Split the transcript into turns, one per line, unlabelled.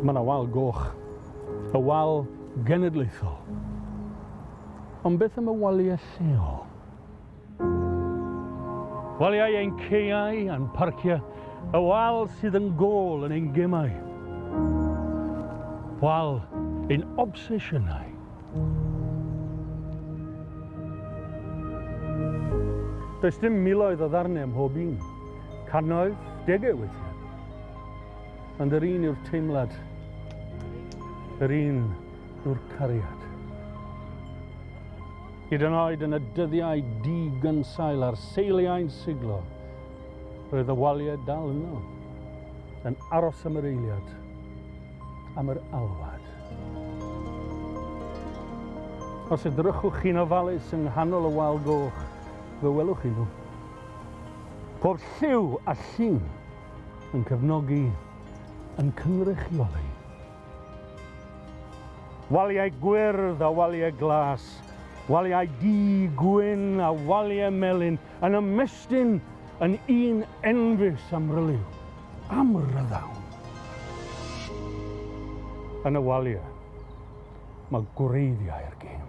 Mae yna wal goch, y wal genedlaethol. Ond beth am y waliau lleol? Waliau ein caeau a'n parciau, y wal sydd yn gôl yn ein gemau. Wal ein obsesiynau. Does dim miloedd o ddarnau ym mhob un, cannoedd, degau weithiau. Ond yr un yw'r teimlad, yr un yw'r cariad. Hyd yn oed yn y dyddiau di-gynsail a'r seiliau'n siglo, roedd y waliau dal yno, yn aros am yr eiliad, am yr alwad. Os edrychwch chi'n ofalus yng nghanol y wal goch, fe welwch chi nhw. Pob lliw a llun yn cefnogi, yn cynrychioli. Waliau gwyrdd a waliau glas, waliau du, gwyn a waliau melyn yn ymestyn yn un enfys amryliw, amryddawn. Yn y waliau, mae gwreiddiau'r gêm.